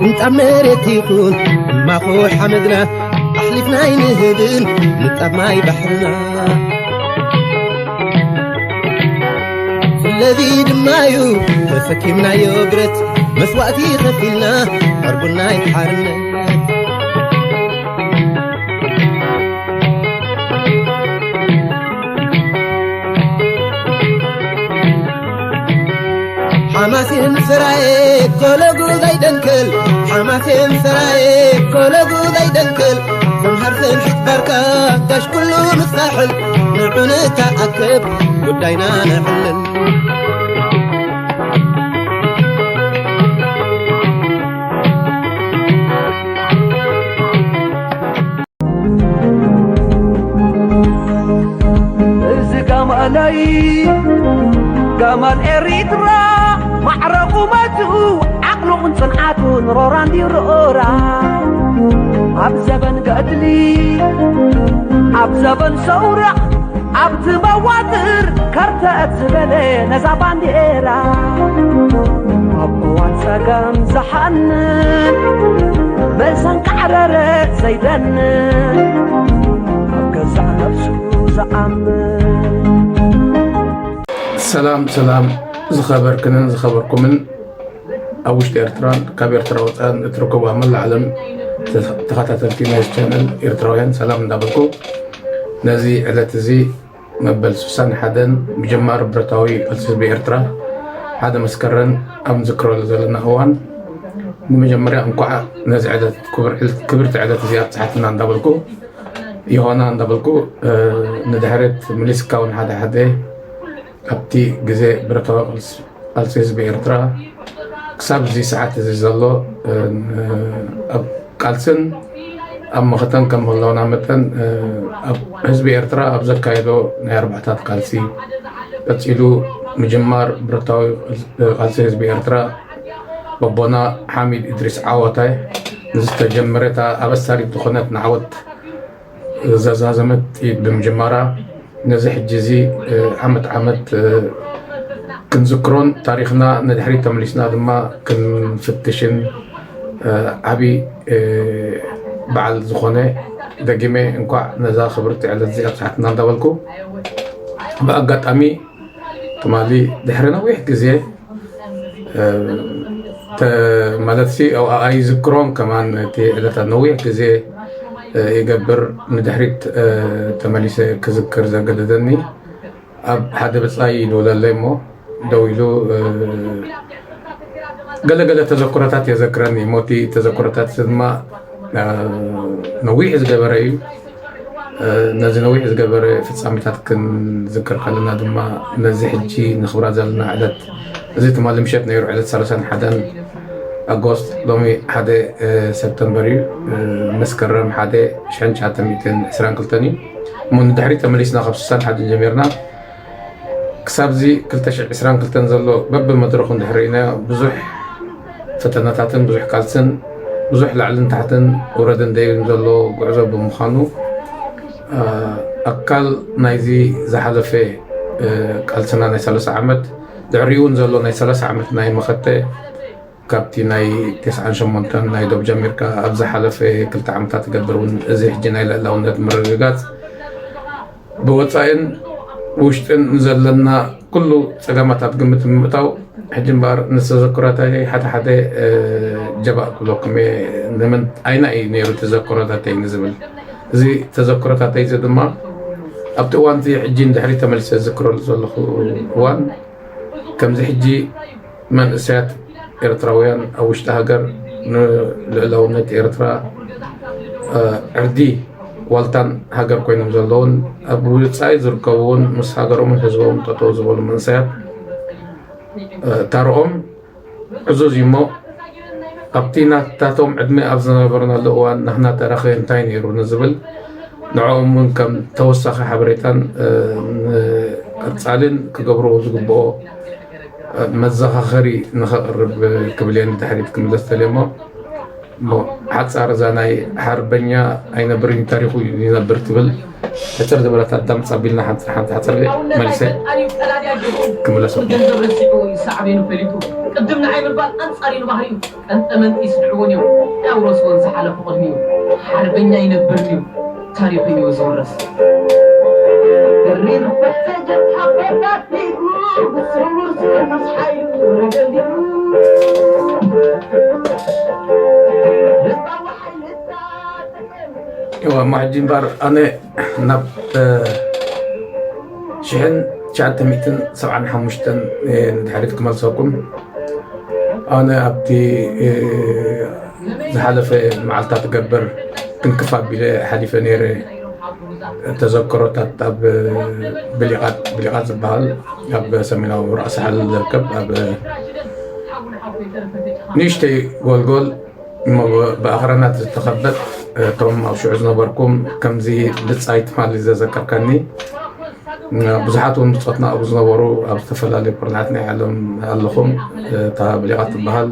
ንጣብ መሬት ይኹን ማኹ ሓመድና ኣሕሊፍና ኣይንህብን ንጣብ ማይ ባሕርና። ስለዚ ድማ እዩ ተሰኪምናዮ ብረት መስዋእቲ ከፊልና ዕርቡና ሓርነት። ሓማሴን ሰራየ ኮለጉ ዘይደንክል፣ ሓማሴን ሰራየ ኮለጉ ዘይደንክል፣ ሰምሃር ሰምሒት ባርካ ጋሽ ኩሉ ንሳሕል፣ ንዑ ንተኣከብ ጉዳይና ነዕልል። እዚ ጋማለይ ጋማል ኤሪትራ ማዕረ ቁመቱ ዓቕሉን ጽንዓቱን ሮራ እንዲሮራ ኣብ ዘበን ገድሊ ኣብ ዘበን ሰውራ ኣብቲ መዋጥር ከርተት ዝበለ ነዛ ባንዴራ ኣብ እዋን ጸገም ዝሓንን መእሰን ካዕረረ ዘይደንን ኣብ ገዛእ ነብሱ ዝኣምን። ሰላም ሰላም ዝኸበርክንን ዝኸበርኩምን ኣብ ውሽጢ ኤርትራን ካብ ኤርትራ ወፃእን እትርከቡ ኣብ መላእ ዓለም ተኸታተልቲ ናይዚ ቻነል ኤርትራውያን ሰላም እንዳበልኩ ነዚ ዕለት እዚ መበል ስሳን ሓደን ምጅማር ብረታዊ ቃልሲ ህዝቢ ኤርትራ ሓደ መስከረም ኣብ ንዝክረሉ ዘለና እዋን ንመጀመርያ እንኳዕ ነዚ ዕለት ክብርቲ ዕለት እዚኣ ኣብፅሓትና እንዳበልኩ ዮሃና እንዳበልኩ ንድሕሪት ምሊስካ እውን ሓደ ሓደ ኣብቲ ግዜ ብረታዊ ቃልሲ ህዝቢ ኤርትራ ክሳብ እዚ ሰዓት እዚ ዘሎ ኣብ ቃልስን ኣብ መኸተን ከም ምህላውና መጠን ኣብ ህዝቢ ኤርትራ ኣብ ዘካየዶ ናይ ኣርባዕታት ቃልሲ ቀፂሉ ምጅማር ብረታዊ ቃልሲ ህዝቢ ኤርትራ በቦና ሓሚድ እድሪስ ዓወታይ ንዝተጀመረ እታ ኣበሳሪት ዝኾነት ንዓወት ዘዛዘመት ጥይት ብምጅማራ ነዚ ሕጂ እዚ ዓመት ዓመት ክንዝክሮን ታሪኽና ንድሕሪት ተመሊስና ድማ ክንፍትሽን ዓብዪ በዓል ዝኾነ ደጊመ እንኳዕ ነዛ ክብርቲ ዕለት እዚኣ ኣብፅሓትና እንዳበልኩ ብኣጋጣሚ ትማሊ ድሕሪ ነዊሕ ግዜ ማለትሲ ኣይዝክሮን ከማን እቲ ዕለታት ነዊሕ ግዜ ይገብር ንድሕሪት ተመሊሰ ክዝክር ዘገደደኒ ኣብ ሓደ ብፃይ ይድውለለይ እሞ ደው ኢሉ ገለገለ ተዘክሮታት የዘክረኒ እሞ እቲ ተዘክሮታት ድማ ነዊሕ ዝገበረ እዩ ነዚ ነዊሕ ዝገበረ ፍፃሜታት ክንዝክር ከለና ድማ ነዚ ሕጂ ንኽብራ ዘለና ዕለት እዚ ትማሊ ምሸት ነይሩ ዕለት ሰላሳን ሓደን ኣጎስት ሎሚ ሓደ ሰፕተምበር እዩ መስከረም ሓደ ሽሕን ትሽዓተ ሚእትን ዕስራን ክልተን እዩ እሞ ንድሕሪ ተመሊስና ካብ ስሳን ሓደን ጀሚርና ክሳብዚ ክልተ ሽሕ ዕስራን ክልተን ዘሎ በብመድረኹ እንድሕር ርኢናዮ ብዙሕ ፈተናታትን ብዙሕ ቃልስን ብዙሕ ላዕልን ታሕትን ውረድን ደይብን ዘሎ ጉዕዞ ብምዃኑ ኣካል ናይዚ ዝሓለፈ ቃልስና ናይ ሰላሳ ዓመት ድሕሪኡ እውን ዘሎ ናይ ሰላሳ ዓመት ናይ መኸተ ካብቲ ናይ ተስዓን ሸሞንተን ናይ ዶብ ጀሚርካ ኣብ ዝሓለፈ ክልተ ዓመታት ትገብር እውን እዚ ሕጂ ናይ ልዕላውነት ምርግጋፅ ብወፃኢን ውሽጥን ንዘለና ኩሉ ፀገማት ኣብ ግምት ብምእታው ሕጂ እምበኣር ንተዘክሮታተይ ሓደ ሓደ ጀባእ ክብለኩም እየ ንምንት ኣይና እዩ ነይሩ ተዘክሮታተይ ንዝብል እዚ ተዘክሮታተይ እዚ ድማ ኣብቲ እዋን እዚ ሕጂ ንድሕሪ ተመሊሰ ዝዝክረሉ ዘለኹ እዋን ከምዚ ሕጂ መንእሰያት ኤርትራውያን ኣብ ውሽጢ ሃገር ንልእላውነት ኤርትራ ዕርዲ ዋልታን ሃገር ኮይኖም ዘለውን ኣብ ውፃኢ ዝርከቡ እውን ምስ ሃገሮምን ህዝቦምን ጠጠው ዝበሉ መንእሰያት ታርኦም ዕዙዝ እዩ እሞ ኣብቲ ናታቶም ዕድመ ኣብ ዝነበርናሉ እዋን ናህና ተረኸ እንታይ ነይሩ ንዝብል ንዕኦም እውን ከም ተወሳኺ ሓበሬታን ንቐፃልን ክገብርዎ ዝግብኦ መዘኻኸሪ ንኸቕርብ ክብል እየ ንድሕሪት ክምለስ ተልየ እሞ እሞ ሓጻር እዛ ናይ ሓርበኛ ኣይነብርን ታሪኹ ይነብር ትብል ሕጽር ዝበለት ኣዳምጽ ኣቢልና ሓንቲ ሓንቲ ሓጽር መሊሰ ክምለሰኩም። ገንዘብ ረሲዑ እዩ ሳዕቤኑ ፈሊጡ። ቅድም ንዓይ ምባል ኣንጻር እዩ ንባህሪኡ። ቀንጠመንጢ ይስድዕዎን እዮም። ያውረስዎን ዝሓለፉ ቅድሚኡ። ሓርበኛ ይነብርን እዩ። ታሪኹ እዩ ዝውረስ። እዋ ማሕጂ እምበር ኣነ ናብ ሽሕን ትሽዓተ ሚእትን ሰብዓን ሓሙሽተን ንድሕሪት ክመልሰኩም። ኣነ ኣብቲ ዝሓለፈ መዓልታት ገበር ክንክፍ ኣቢለ ሓሊፈ ነይረ። ተዘክሮታት ኣብ ብሊቓት ብሊቓት ዝበሃል ኣብ ሰሜናዊ ራእሲ ሓል ዝርከብ ኣብ ንእሽተይ ጎልጎል እሞ ብኣኽራናት ዝተኸበት፣ እቶም ኣብ ሽዑ ዝነበርኩም ከምዚ ብጻይ ትማሊ ዘዘከርካኒ፣ ብዙሓት እውን ብጾትና ኣብኡ ዝነበሩ ኣብ ዝተፈላለዩ ኩርናዓት ናይ ዓለም ኣለኹም። እታ ብሊቓት ትበሃል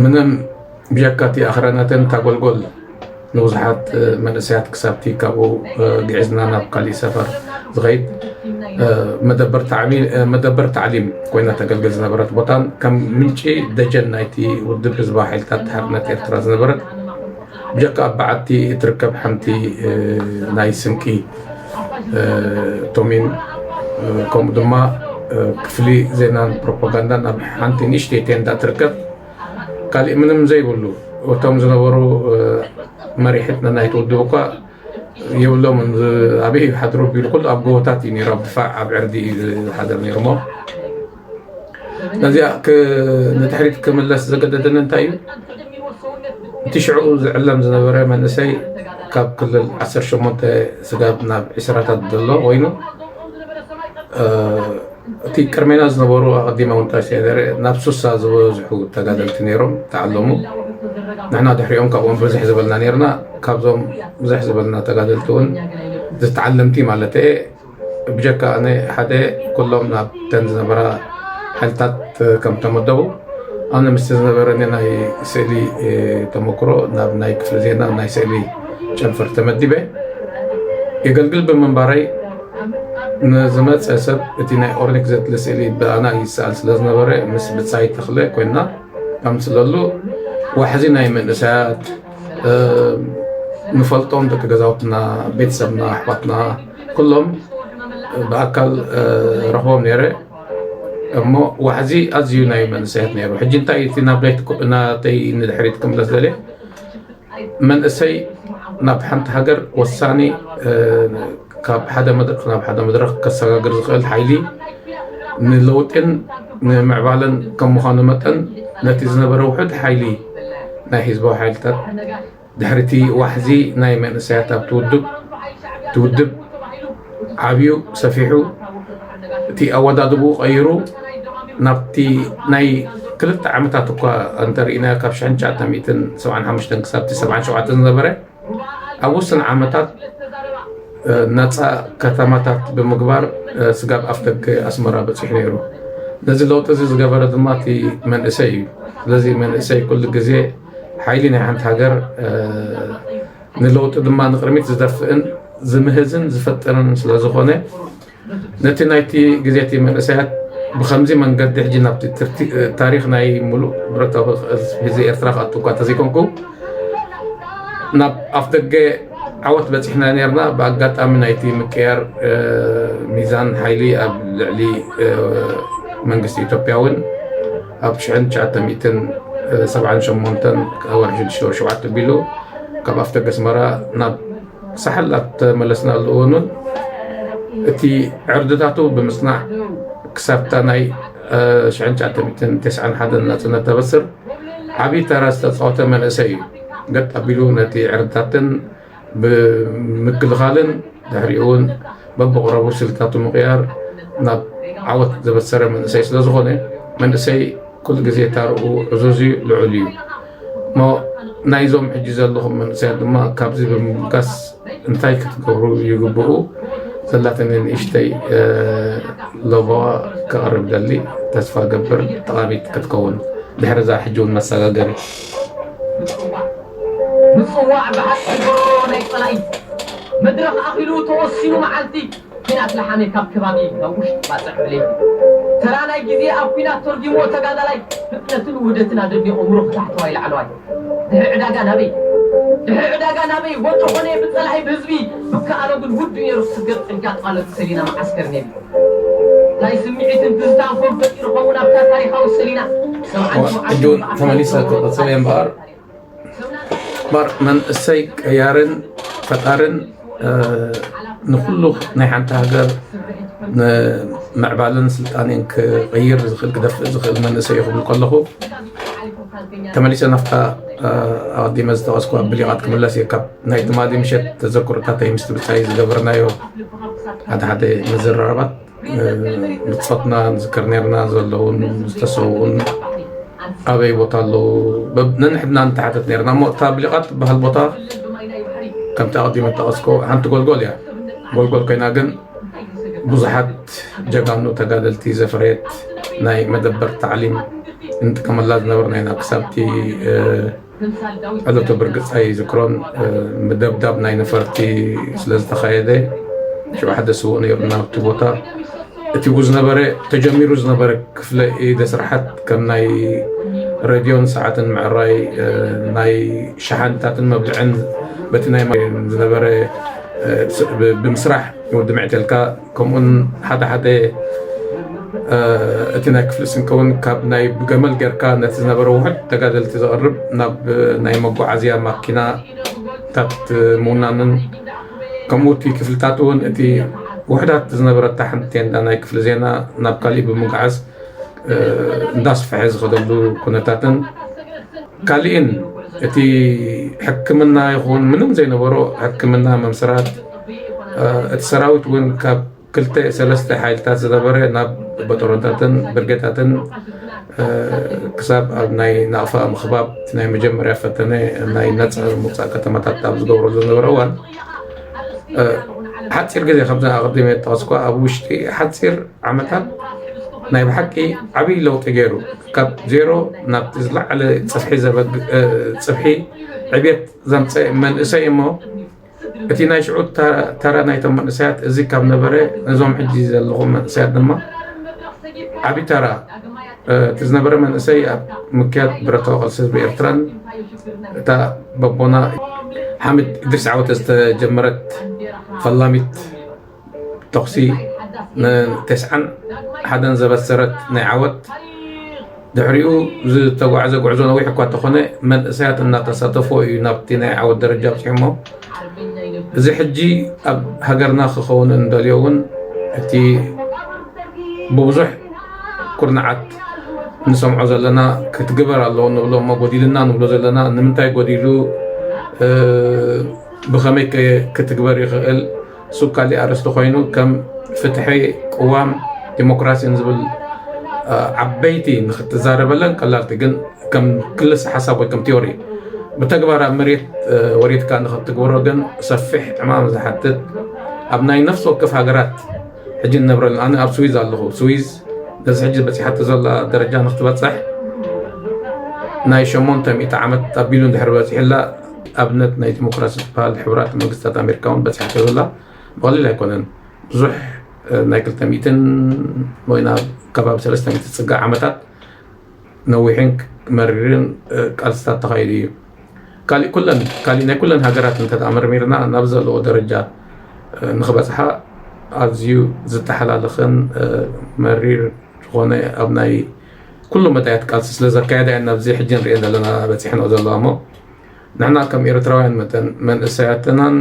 ምንም ብጀካ እቲ ኣኽራናትን እታ ጎልጎል ንብዙሓት መንእሰያት ክሳብቲ ካብኡ ግዕዝና ናብ ካሊእ ሰፈር ዝኸይድ መደበር ታዕሊም ኮይና ተገልግል ዝነበረት ቦታን ከም ምንጪ ደጀን ናይቲ ውድብ ህዝባዊ ሓይልታት ሓርነት ኤርትራ ዝነበረት ብጀካ ኣብ በዓቲ እትርከብ ሓንቲ ናይ ስንቂ ቶሚን ከምኡ ድማ ክፍሊ ዜናን ፕሮፓጋንዳን ኣብ ሓንቲ ንእሽተይ ቴንዳ ትርከብ። ካሊእ ምንም ዘይብሉ እቶም ዝነበሩ መሪሕት ነናይቲ ውድብ እኳ የብሎምን። ኣበይ ይሓድሩ ቢሉ ኩሉ ኣብ ጎቦታት እዩ ነይሩ፣ ኣብ ድፋዕ ኣብ ዕርዲ እዩ ዝሓደር ነይሩ። እሞ ነዚኣ ንድሕሪት ክምለስ ዘገደደኒ እንታይ እዩ? እቲ ሽዑ ዝዕለም ዝነበረ መንእሰይ ካብ ክልል ዓሰርተ ሸሞንተ ስጋብ ናብ ዕስራታት ዘሎ ኮይኑ እቲ ቅድሜና ዝነበሩ ኣቐዲመ እውን ጠቂሰ ነይረ፣ ናብ ሱሳ ዝበዝሑ ተጋደልቲ ነይሮም ተዓለሙ። ንሕና ድሕሪኦም ካብኦም ብዝሕ ዝበልና ነይርና። ካብዞም ብዝሕ ዝበልና ተጋደልቲ እውን ዝተዓለምቲ ማለት እየ ብጀካ ኣነ ሓደ ኩሎም ናብተን ዝነበራ ሓይልታት ከም ተመደቡ ኣነ ምስቲ ዝነበረኒ ናይ ስእሊ ተመክሮ ናብ ናይ ክፍሊ ዜና ናይ ስእሊ ጨንፈር ተመዲበ የገልግል ብምንባረይ ንዝመፀ ሰብ እቲ ናይ ኦርኒክ ዘድሊ ስእሊ ብኣና ይሰኣል ስለዝነበረ ምስ ብፃይ ተኽለ ኮይና ኣምስለሉ። ዋሕዚ ናይ መንእሰያት ንፈልጦም ደቂ ገዛውትና ቤተሰብና ኣሕዋትና ኩሎም ብኣካል ረኽቦም ነይረ። እሞ ዋሕዚ ኣዝዩ ናይ መንእሰያት ነይሩ። ሕጂ እንታይ እቲ ናብ ናተይ ንድሕሪት ክምለስ ዘለ መንእሰይ ናብ ሓንቲ ሃገር ወሳኒ ካብ ሓደ መድረኽ ናብ ሓደ መድረኽ ከሰጋግር ዝኽእል ሓይሊ ንለውጥን ንምዕባልን ከም ምዃኑ መጠን ነቲ ዝነበረ ውሑድ ሓይሊ ናይ ህዝባዊ ሓይልታት ድሕሪቲ ዋሕዚ ናይ መንእሰያት ኣብቲ ውድብ እቲ ውድብ ዓብዩ ሰፊሑ እቲ ኣወዳድብኡ ቀይሩ ናብቲ ናይ ክልተ ዓመታት እኳ እንተርኢናዮ ካብ ሽሕን ትሽዓተ ሚእትን ሰብዓን ሓሙሽተን ክሳብ እቲ ሰብዓን ሸውዓተን ዝነበረ ኣብ ውስን ዓመታት ነፃ ከተማታት ብምግባር ስጋብ ኣፍደገ ኣስመራ በፂሑ ነይሩ። ነዚ ለውጢ እዚ ዝገበረ ድማ እቲ መንእሰይ እዩ። ስለዚ መንእሰይ ኩሉ ግዜ ሓይሊ ናይ ሓንቲ ሃገር ንለውጢ ድማ ንቕድሚት ዝደፍእን ዝምህዝን ዝፈጥርን ስለዝኾነ ነቲ ናይቲ ግዜ እቲ መንእሰያት ብኸምዚ መንገዲ ሕጂ ናብቲ ታሪኽ ናይ ሙሉእ ብረታዊ ቃልሲ ህዝቢ ኤርትራ ክኣቱ እኳ ተዘይኮንኩ ናብ ኣፍደገ ዓወት በፂሕና ነርና። ብኣጋጣሚ ናይቲ ምቅያር ሚዛን ሓይሊ ኣብ ልዕሊ መንግስቲ ኢትዮጵያ እውን ኣብ ሽሕን ትሽዓተ ሚእትን ሰብዓን ሸሞንተን ወርሒ ሽዱሽተ ወርሒ ሸውዓተ ኣቢሉ ካብ ኣፍደገ ኣስመራ ናብ ሳሕል ኣብ ተመለስናሉ እዋን እውን እቲ ዕርድታቱ ብምጽናዕ ክሳብታ ናይ ሽሕን ትሽዓተ ሚእትን ተስዓን ሓደን ናጽነት ተበስር ዓብዪ ተራ ዝተጻወተ መንእሰይ እዩ። ገጥ ኣቢሉ ነቲ ዕርድታትን ብምክልኻልን ድሕሪኡ እውን በብቕረቡ ስልታቱ ምቕያር ናብ ዓወት ዘበሰረ መንእሰይ ስለዝኾነ መንእሰይ ኩሉ ግዜ ታርኡ ዕዙዝ እዩ፣ ልዑል እዩ። እሞ ናይዞም ሕጂ ዘለኹም መንእሰያት ድማ ካብዚ ብምብጋስ እንታይ ክትገብሩ ይግብኡ ዘላትኒ ንእሽተይ ለበዋ ከቕርብ ደሊ ተስፋ ገብር ጠቓሚት ክትከውን። ድሕሪ እዛ ሕጂ እውን መሰጋገሪ ምጽዋዕ ብሓቂ ጎሮሮ ናይ ጸላኢ መድረኽ ኣኺሉ ተወሲኑ መዓልቲ ኲናት ለሓመ ካብ ከባቢ ናብ ውሽጢ ባጽዕ ብለይቲ ተራ ናይ ግዜ ኣብ ኲናት ተርጊምዎ ተጋዳላይ ፍጥነትን ውህደትን ኣደኒቑ ምሩኽ ታሕተዋይ ላዕለዋይ ድሕሪ ዕዳጋ ናበይ ድሕሪ ዕዳጋ ናበይ ወጥሮ ኾነ ብጸላኢ ብህዝቢ ብከኣሎ ግን ውዱ ነይሩ ክስገር ጽንካ ቃለቱ ሰሊና መዓስከር ነቢ ናይ ስምዒትን ትዝታን ኮም ፈጢሩ ኸውን ኣብታ ታሪኻዊ ሰሊና ሕጂ ተመሊሰ ክቕጽል እየ እምበኣር እምበኣር መንእሰይ ቀያርን ፈጣርን ንኩሉ ናይ ሓንቲ ሃገር ንምዕባልን ስልጣኔን ክቕይር ዝኽእል ክደፍእ ዝኽእል መንእሰይ እዩ ክብል ከለኹ ተመሊሰ ናፍታ ኣቐዲመ ዝጠቐስኩ ኣብ ብሊቓት ክምለስ እየ ካብ ናይ ትማሊ ምሸት ተዘክሮታት ኣይምስትብጻይ ዝገበርናዮ ሓደ ሓደ ምዝራረባት ብጾትና ንዝከር ነርና ዘለውን ዝተሰውኡን ኣበይ ቦታ ኣለዉ ነንሕድና ንተሓተት ነርና እሞ እታ ብሊቓት ትበሃል ቦታ ከምቲ ኣቐዲመ ጠቐስኮ ሓንቲ ጎልጎል እያ ጎልጎል ኮይና ግን ብዙሓት ጀጋኑ ተጋደልቲ ዘፍረየት ናይ መደበር ታዕሊም እንጥቀመላ ዝነበርና ኢና ክሳብቲ ዕለቱ ብርግጻይ ዝክሮን ምደብዳብ ናይ ነፈርቲ ስለዝተኻየደ ሽውሓደ ስውእ ነይሩ ናብቲ ቦታ እቲኡ ዝነበረ ተጀሚሩ ዝነበረ ክፍለ ኢደ ስራሓት ከም ናይ ረድዮን ሰዓትን ምዕራይ ናይ ሸሓንታትን መብልዕን በቲ ናይ ዝነበረ ብምስራሕ ወዲ ምዕተልካ ከምኡን ሓደ ሓደ እቲ ናይ ክፍሊ ስንቂ እውን ካብ ናይ ብገመል ጌርካ ነቲ ዝነበረ ውሕድ ተጋደልቲ ዘቕርብ ናብ ናይ መጓዓዝያ ማኪናታት ምውናንን ከምኡ እቲ ክፍልታት እውን እቲ ውሕዳት ዝነበረታ ሓንቲ ቴንዳ ናይ ክፍሊ ዜና ናብ ካሊእ ብምጉዓዝ እንዳስፈሐ ዝኸደሉ ኩነታትን ካሊእን እቲ ሕክምና ይኹን ምንም ዘይነበሮ ሕክምና መምስራት እቲ ሰራዊት እውን ካብ ክልተ ሰለስተ ሓይልታት ዝነበረ ናብ በጦሮንታትን ብርጌታትን ክሳብ ኣብ ናይ ናቕፋ ምኽባብ ናይ መጀመርያ ፈተነ ናይ ነፃ ምውፃእ ከተማታት ኣብ ዝገብረሉ ዝነበረ እዋን ሓፂር ግዜ ከምዚ ኣቐዲመ ጠቐስኳ ኣብ ውሽጢ ሓፂር ዓመታት ናይ ብሓቂ ዓብዪ ለውጢ ገይሩ ካብ ዜሮ ናብቲ ዝለዓለ ፅፍሒ ዘበግ ፅፍሒ ዕብየት ዘምፀ መንእሰይ እሞ እቲ ናይ ሽዑ ተራ ናይቶም መንእሰያት እዚ ካብ ነበረ ነዞም ሕጂ ዘለኹም መንእሰያት ድማ ዓቢ ተራ እቲ ዝነበረ መንእሰይ ኣብ ምክያድ ብረታዊ ቃልሲ ህዝቢ ኤርትራን እታ በቦና ሓምድ ኢድሪስ ዓወተ ዝተጀመረት ፈላሚት ተኹሲ ንተስዓን ሓደን ዘበሰረት ናይ ዓወት ድሕሪኡ ዝተጓዕዘ ጉዕዞ ነዊሕ እኳ እንተኾነ መንእሰያት እናተሳተፎ እዩ ናብቲ ናይ ዓወት ደረጃ ኣብፂሑ እሞ እዚ ሕጂ ኣብ ሃገርና ክኸውን እንደልዮ እውን እቲ ብብዙሕ ኩርንዓት ንሰምዖ ዘለና ክትግበር ኣለዎ ንብሎ እሞ ጎዲልና ንብሎ ዘለና ንምንታይ ጎዲሉ ብኸመይ ክትግበር ይኽእል ሱብ ካሊእ ኣርእስቲ ኮይኑ ከም ፍትሒ ቅዋም ዲሞክራሲን ዝብል ዓበይቲ ንክትዛረበለን ቀላልቲ ግን ከም ክልስ ሓሳብ ወይ ከም ቲዮሪ ብተግባር ኣብ መሬት ወሪድካ ንክትግብሮ ግን ሰፊሕ ዕማም ዝሓትት ኣብ ናይ ነፍሲ ወከፍ ሃገራት ሕጂ ንነብረሉ ኣነ ኣብ ስዊዝ ኣለኹ ስዊዝ ነዚ ሕጂ በፂሓቶ ዘላ ደረጃ ንክትበፅሕ ናይ ሸሞንተ ሚእቲ ዓመት ኣቢሉ እንድሕር በፂሕላ ኣብነት ናይ ዲሞክራሲ ዝበሃል ሕቡራት መንግስታት ኣሜሪካ እውን በፂሓቶ ዘላ ብቐሊል ኣይኮነን ብዙሕ ናይ ክልተ ሚእትን ወይ ናብ ከባቢ ሰለስተ ሚእቲ ዝፅጋዕ ዓመታት ነዊሕን መሪርን ቃልስታት ተኻይዱ እዩ ካሊእ ኩለን ካሊእ ናይ ኩለን ሃገራት እንተ መርሚርና ናብ ዘለዎ ደረጃ ንክበፅሓ ኣዝዩ ዝተሓላለኸን መሪር ዝኾነ ኣብ ናይ ኩሉ መዳያት ቃልሲ ስለ ዘካየዳ እየን ናብዚ ሕጂ ንሪኦ ዘለና በፂሕንኦ ዘለዋ እሞ ንሕና ከም ኤርትራውያን መጠን መንእሰያትናን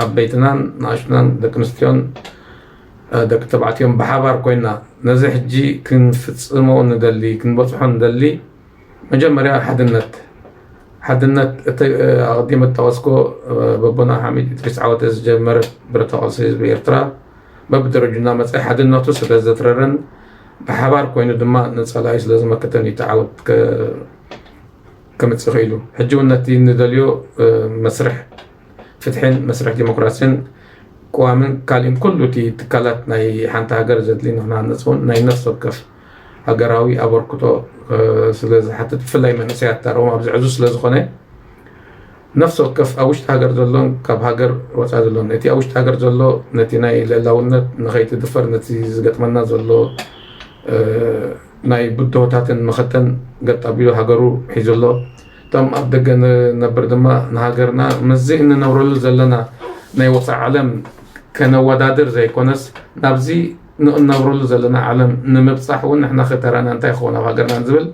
ዓበይትናን ንኣሽቱናን ደቂ ኣንስትዮን ደቂ ተባዕትዮን ብሓባር ኮይና ነዚ ሕጂ ክንፍፅሞ ንደሊ ክንበፅሖ ንደሊ መጀመርያ ሓድነት ሓድነት እቲ ኣቐዲመ ዝጠቐስኮ በቦና ሓሚድ ኢድሪስ ዓወተ ዝጀመረት ብረታዊ ቃልሲ ህዝቢ ኤርትራ በብደረጁ እናመፀ ሓድነቱ ስለ ዘትረረን ብሓባር ኮይኑ ድማ ንፀላኢ ስለ ዝመከተን እዩ እቲ ዓወት ከምፅእ ክኢሉ ሕጂ እውን ነቲ ንደልዮ መስርሕ ፍትሕን መስርሕ ዲሞክራሲን ቅዋምን ካሊእን ኩሉ እቲ ትካላት ናይ ሓንቲ ሃገር ዘድሊ ንክንሃነፅ እውን ናይ ነፍሲ ወከፍ ሃገራዊ ኣበርክቶ ስለ ዝሓትት፣ ብፍላይ መንእሰያት ተረኦም ኣብዚ ዕዙዝ ስለ ዝኾነ፣ ነፍሲ ወከፍ ኣብ ውሽጢ ሃገር ዘሎን ካብ ሃገር ወፃኢ ዘሎን፣ እቲ ኣብ ውሽጢ ሃገር ዘሎ ነቲ ናይ ልዕላውነት ንኸይትድፈር፣ ነቲ ዝገጥመና ዘሎ ናይ ብድሆታትን መኸተን ገጥ ኣቢሉ ሃገሩ ሒዙ ኣሎ። እቶም ኣብ ደገ ንነብር ድማ ንሃገርና ምስዚ እንነብረሉ ዘለና ናይ ወፃኢ ዓለም ከነወዳድር ዘይኮነስ፣ ናብዚ ንእነብረሉ ዘለና ዓለም ንምብፃሕ እውን ንሕና ኸ ተራና እንታይ ክኸውን ኣብ ሃገርና ዝብል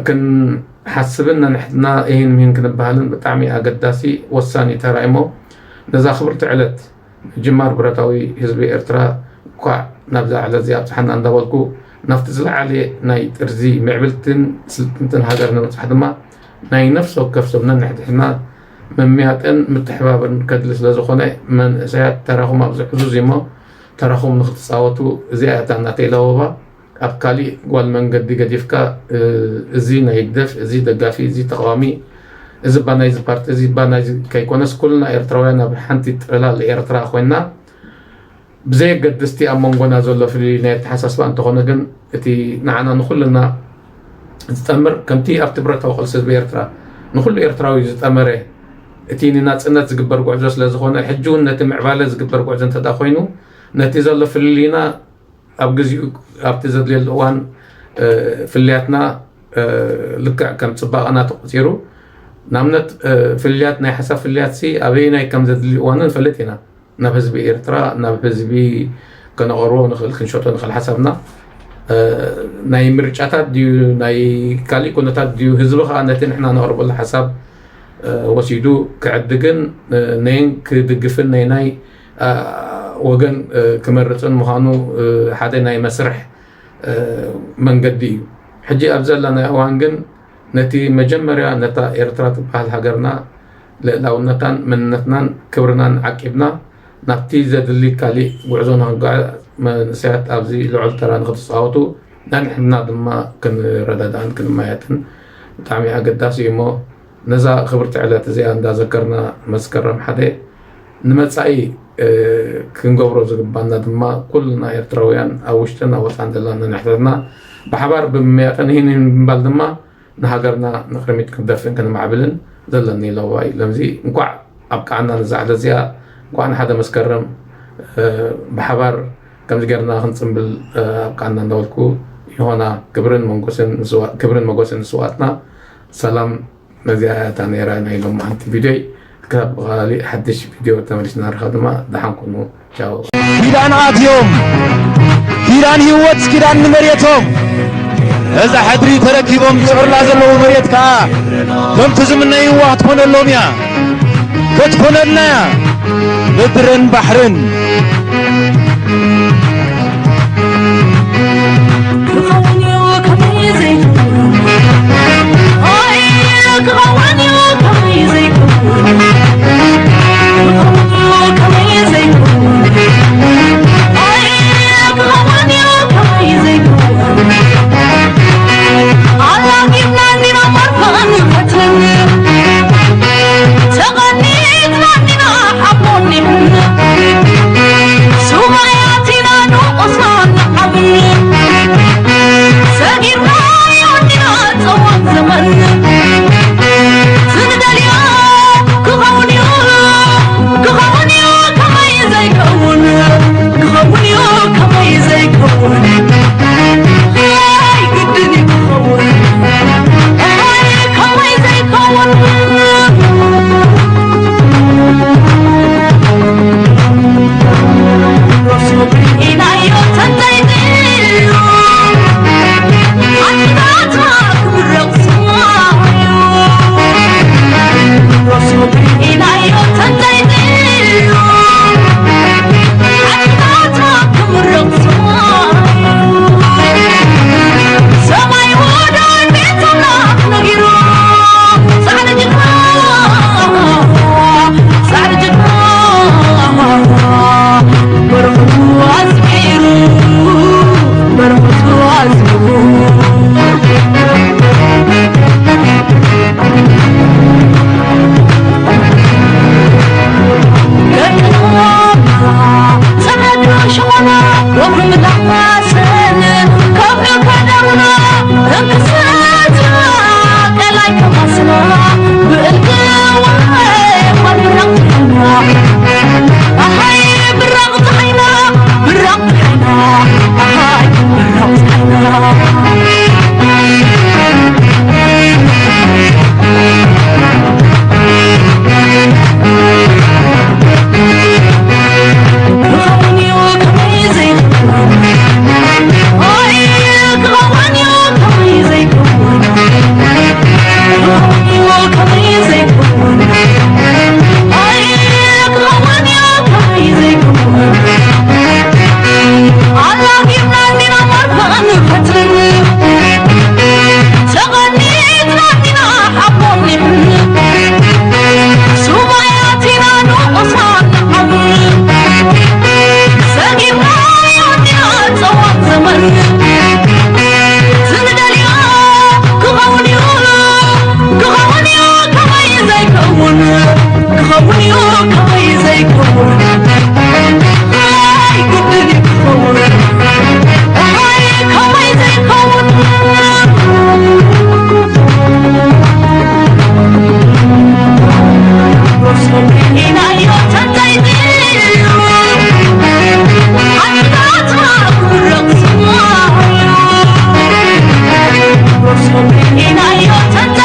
ክንሓስብን ነንሕድና ይህን ምሂን ክንበሃልን ብጣዕሚ ኣገዳሲ ወሳኒ ተራ እሞ፣ ነዛ ክብርቲ ዕለት ጅማር ብረታዊ ህዝቢ ኤርትራ እንኳዕ ናብዛ ዕለት እዚ ኣብፅሓና እንዳበልኩ፣ ናብቲ ዝለዓለ ናይ ጥርዚ ምዕብልትን ስልጥንትን ሃገር ንምብፃሕ ድማ ናይ ነፍሲ ወከፍ ሰብ ነንሕድሕድና ምምያጥን ምትሕባብን ከድሊ ስለ ዝኾነ፣ መንእሰያት ተራኹም ኣብዚ ዕዙዝ እሞ ተራኹም ንክትፃወቱ፣ እዚኣ እታ ናተይ ለበባ። ኣብ ካሊእ ጓል መንገዲ ገዲፍካ፣ እዚ ናይ ህግደፍ፣ እዚ ደጋፊ፣ እዚ ተቓዋሚ፣ እዚ ባ ናይዚ ፓርቲ፣ እዚ ባ ናይዚ ከይኮነስ፣ ኩልና ኤርትራውያን ኣብ ሓንቲ ጥላል ኤርትራ ኮይና፣ ብዘየገድስቲ ኣብ መንጎና ዘሎ ፍልልይ ናይ ኣተሓሳስባ እንተኾነ ግን፣ እቲ ንዓና ንኹልና ዝጠምር፣ ከምቲ ኣብቲ ብረታዊ ቃልሲ ህዝቢ ኤርትራ ንኹሉ ኤርትራዊ ዝጠመረ፣ እቲ ንናጽነት ዝግበር ጉዕዞ ስለ ዝኾነ፣ ሕጂ እውን ነቲ ምዕባለ ዝግበር ጉዕዞ እንተ ደኣ ኮይኑ፣ ነቲ ዘሎ ፍልልይና ኣብ ግዚኡ፣ ኣብቲ ዘድልየሉ እዋን፣ እ፣ ፍልያትና፣ እ፣ ልክዕ ከም ጽባቐና ተቖጺሩ፣ ንኣብነት፣ እ፣ ፍልያት፣ ናይ ሓሳብ ፍልያትሲ ኣበየናይ ከም ዘድሊ እዋን ንፈልጥ ኢና። ናብ ህዝቢ ኤርትራ፣ ናብ ህዝቢ ከነቕርቦ ንኽእል፣ ክንሸጦ ንኽእል ሓሳብና፣ እ፣ ናይ ምርጫታት ድዩ፣ ናይ ካሊእ ኩነታት ድዩ፣ ህዝቢ ኸኣ ነቲ ንሕና ነቕርበሉ ሓሳብ፣ እ፣ ወሲዱ ክዕድግን፣ እ፣ ነየን ክድግፍን፣ ነየናይ፣ እ፣ ወገን፣ እ፣ ክመርጽን ምዃኑ፣ እ፣ ሓደ ናይ መስርሕ፣ እ፣ መንገዲ እዩ። ሕጂ ኣብ ዘለናዮ እዋን ግን ነቲ መጀመርያ ነታ ኤርትራ ትበሃል ሃገርና ልእላውነታን መንነትናን ክብርናን ዓቂብና ናብቲ ዘድሊ ካሊእ ጉዕዞ ንኽንጓዓዝ መንእሰያት ኣብዚ ልዑል ተራ ንኽትጻወቱ ነንሕድና ድማ ክንረዳዳእን ክንመያጥን ብጣዕሚ ኣገዳሲ እዩ እሞ ነዛ ክብርቲ ዕለት እዚኣ እንዳዘከርና መስከረም ሓደ ንመጻኢ፣ እ፣ ክንገብሮ ዝግባና ድማ ኩልና ኤርትራውያን ኣብ ውሽጥን ኣብ ወጻእን ዘለና ነንሕድሕድና ብሓባር ብምምያጥን ይህን ይህን ብምባል ድማ ንሃገርና ንቕድሚት ክንደፍእን ክንማዕብልን ዘለኒ ለዋይ ለምዚ እንኳዕ ኣብቅዓና ነዛ ዕለት እዚኣ፣ እንኳዕ ንሓደ መስከረም፣ እ፣ ብሓባር ከምዚ ጌርና ክንጽንብል፣ እ፣ ኣብቅዓና እንዳበልኩ፣ ይኾና ክብርን መንጎስን ንስዋ-፣ ክብርን መጎስን ንስዋኣትና። ሰላም። ነዚኣ እያ እታ ነይራ ናይ ሎማዓንቲ ቪድዮይ። ክሳብ ብኻሊእ ሓድሽ ቪድዮ ተመሊስና ንራኸብ ድማ ደሓን ኩኑ። ቻው። ኪዳን ኣትዮም፣ ኪዳን ህይወት፣ ኪዳን ንመሬቶም። ነዛ ሕድሪ ተረኪቦም ዝጽዕሩላ ዘለዉ መሬት ከኣ ከምቲ ዝምነይዋ ክትኮነሎም እያ፣ ክትኮነልና እያ ምድርን ባሕርን። ክኸውን እዩ ከመይ ዘይከውን? ኣይ፣ ክኸውን እዩ ከመይ ዘይከውን? ክኸውን እዩ ከመይ ዘይከውን? ኣይ፣ ክኸውን እዩ ከመይ ዘይከውን? ኣላጊብና እንዲና ማርፋን ፈትለን ተቐኒትና እንዲና ሓቦን ይሕን ሱባኤ ኣቲና ሶብሪናዮ ተንተ